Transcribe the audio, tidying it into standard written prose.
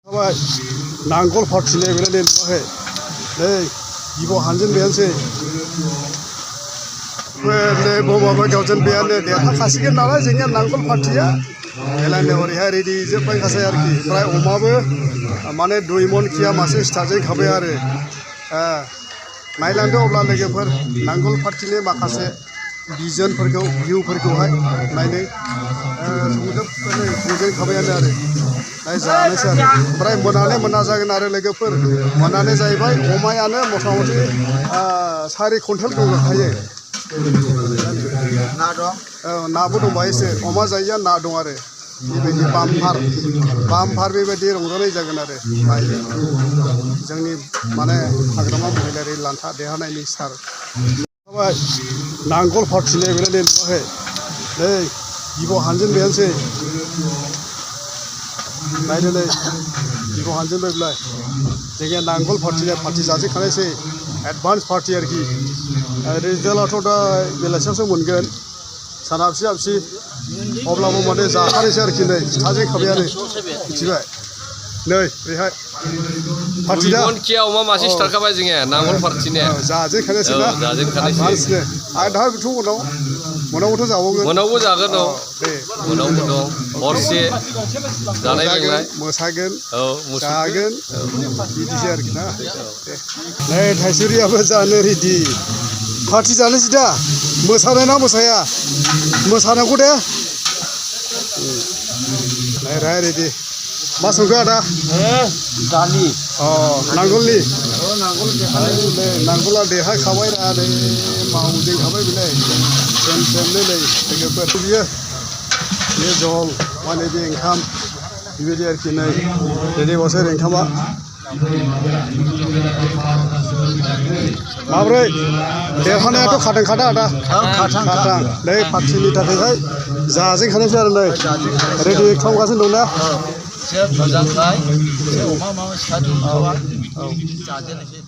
नांगोल फाथिनाय बेलाय नुवाखै नै बिब' हानजेन बेयानोसै नै बबाबा गावजेन बेयानो देरहाखासिगोन नालाय जोंनिया नांगोल फाथिया बेलायनो ओरैहाय रेडि जोब्बायखासै आरोखि ओमफ्राय अमाबो माने 2 मन खिया मासे सिथारजों खाबाय आरो नायलांदो अब्ला लोगोफोर नांगोल फाथिनि माखासे बिजनफोरखौ भिउफोरखौहाय नायनो संजोब खाबायानो आरो जानोसै आरो ओमफ्राय मोनानो मोना जागोन आरो लोगोफोर मोनानो जाहैबाय अमायानो मथा मथि 4 कुइन्टेल दंखायो ना दं नाबो दंबाय एसे अमा जायैया ना दं आरो बेबायदि बामफार बेबायदि रंजानाय जागोन आरो जोंनि माने हाग्रामा महिलारि लान्था देरहानायनि सार नांगोल फाथिनाय बेलाय नुवाखै नै बिब' हानजेन बेयानोसै नायदो नै बिब' हानजेन बेलाय जोंनिया नांगोल फाथिनाय पार्टि जाजोबखानायसै एडभान्स पार्टि आरोखि रिजाल्टआथ' दा बेलासियावसो मोनगोन सानाबसि हाबसि अब्लाबो माने जाखानायसै आरोखि नै सिथाजों खाबायानो मिथिबाय नै बेहाय पार्टि दा किया अमा मासे सिथारखाबाय जोङो नांगोल फाथिने जाजोबखानायसै ना एडभान्सनो आरो दा बेथ' मोनावबोथ' जाबावगोन मोनावबो जागोन दे मोनावबो दं हरसे जानाय लोंनाय मोसागोन औ जागोन बिदिसो आरोखि ना नै थाइसुरियाबो जानो रेडि पार्टि जानोसै दा मोसानाय ना मोसाया मोसानांगौ दे नायराय रेडि मा संखो आदा दालि नांगोलनि नांगोला देरहाखाबाय दा नै मावजेनखाबाय बेलाय सेमनो नै लोगोफोर बियो बे जल माने बे ओंखाम बेबायदि आरोखि नै रेडिबावसो ओंखामा माब्रै देरहानायाथ' खादों आदा खाथां नै पार्टिनि थाखायहाय जाजेनखानायसै आरो नै रेडि खालामगासिनो दंना मोजांखाय अमा माबा सिथारजोबखाबाय जाजेननोसै